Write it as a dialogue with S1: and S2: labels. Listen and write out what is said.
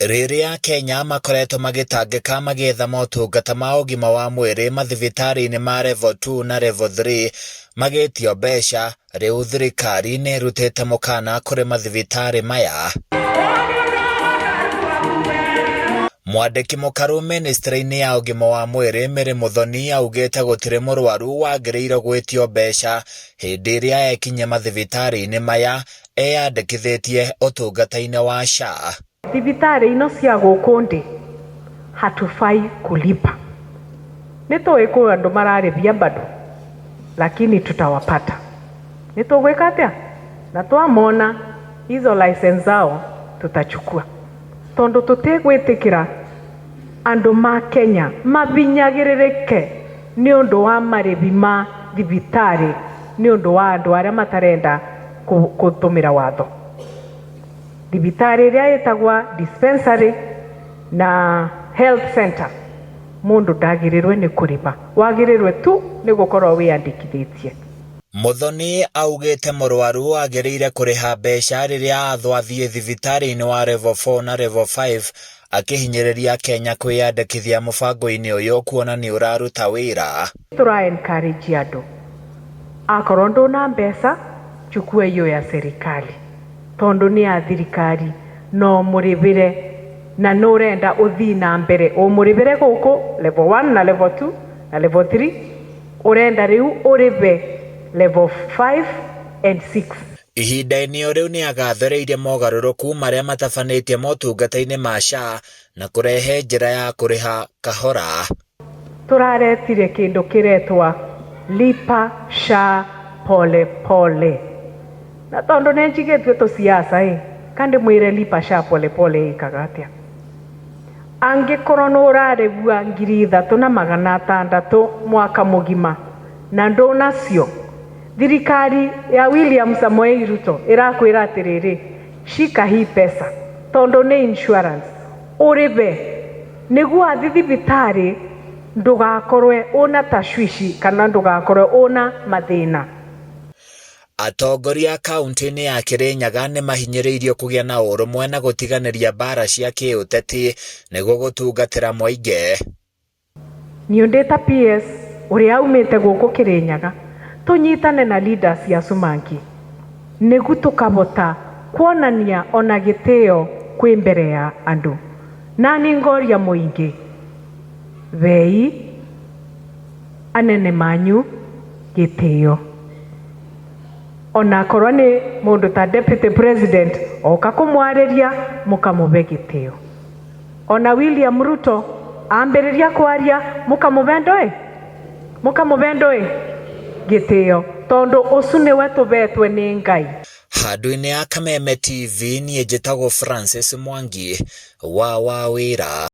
S1: Rĩrĩa Akenya makoretwo magĩtangĩka magĩetha motungata ma ũgima wa mwĩrĩ mathibitarĩ-inĩ ma Level 2 na Level 3 magĩtio mbeca, rĩu thirikari nĩ ĩrutĩte mũkana kũrĩ mathibitarĩ maya. Mwandĩki mũkaru mĩnĩstrĩ-inĩ ya ũgima wa mwĩrĩ Mary Muthoni augĩte gũtirĩ mũrwaru wagĩrĩirwo gwĩtio mbeca hĩndĩ ĩrĩa ekinyia mathibitarĩ-inĩ maya eyandĩkithĩtie ũtungata-inĩ wa SHA.
S2: Thibitarĩ ino cia gũkũ ndĩ hatufai kulipa. Nĩ tũĩ kwĩ andũ mararĩhia bado lakini tutawapata. Nĩ tũgwĩka atĩa? Na twamona hizo license zao tutachukua. Tondũ tũtigwĩtĩkĩra andũ ma Kenya mabinyagĩrĩrĩke nĩ ũndũ wa marĩhi ma thibitarĩ nĩ ũndũ wa andũ arĩa matarenda kũtũmĩra watho. Thibitarĩ ĩrĩa ĩtagwa dispensary na health center mũndũ ndagĩrĩrwe nĩ kũrĩba, wagĩrĩrwe tu nĩ gũkorwo wĩyandĩkithĩtie.
S1: Muthoni augĩte mũrwaru agĩrĩire kũrĩha mbeca rĩrĩa athwo athiĩ thibitarĩ-inĩ wa Level 4 na Level 5 akĩhinyĩrĩria Akenya kwĩyandĩkithia mũbango-inĩ ũyũ kuona nĩ ũraruta wĩra.
S2: Tũra encourage andũ akorwo ndũna mbeca chukua hiyo ya serikali tondu nĩ ya thirikari no mũrĩhĩre na nĩ ũrenda ũthiĩ na mbere ũmũrĩhĩre gũkũ level 1 na level 2 na level 3 ũrenda rĩu ũrĩhe level 5 and 6.
S1: Ihinda-inĩ o rĩu nĩ agathĩrĩirie mogarũrũku marĩa matabanĩtie motungata-inĩ ma SHA na kũrehe njĩra ya kũrĩha kahora.
S2: Tũraretire kĩndũ kĩretwa lipa SHA pole pole na tondũ nĩ njigĩtue tũciaca ĩ kandi mwĩre lipa SHA pole pole ĩkaga atĩa. Angĩkorwo nĩ ũrarĩhua 3600 mwaka mũgima na ndũnacio, thirikari ya William Samoei Ruto ĩrakwĩra atĩrĩrĩ, shika hii pesa tondũ nĩ insurance ũrĩhe nĩguo athi thibitarĩ ndũgakorwe ũna tashwishi kana ndũgakorwe ũna mathĩna.
S1: Atongoria kaunti-inĩ ya Kirinyaga nĩ mahinyĩrĩirio kũgĩa na ũrũmwe na gũtiganĩria mbara cia kĩũteti nĩguo gũtungatĩra mũingĩ.
S2: Niĩ ndĩ ta PS ũrĩa aumĩte gũkũ Kirinyaga tũnyitane na leaders ya Sumanki nĩguo tũkahota kuonania ona gĩtĩo kwĩ mbere ya andũ. Na nĩ ngoria mũingĩ bei anene manyu gĩtĩo onakorwo nĩ mũndũ ta deputy president oka kũmwarĩria mũkamũbe gĩtĩo. Ona William Ruto ambĩrĩria kwaria mũkamũbe ndũĩ mũkamũbe ndũĩ gĩtĩo tondũ ũcu nĩwe tũbetwe nĩ Ngai.
S1: Handũ-inĩ ya Kameme TV niĩ njĩtagwo Francis Mwangi wa Wawĩra.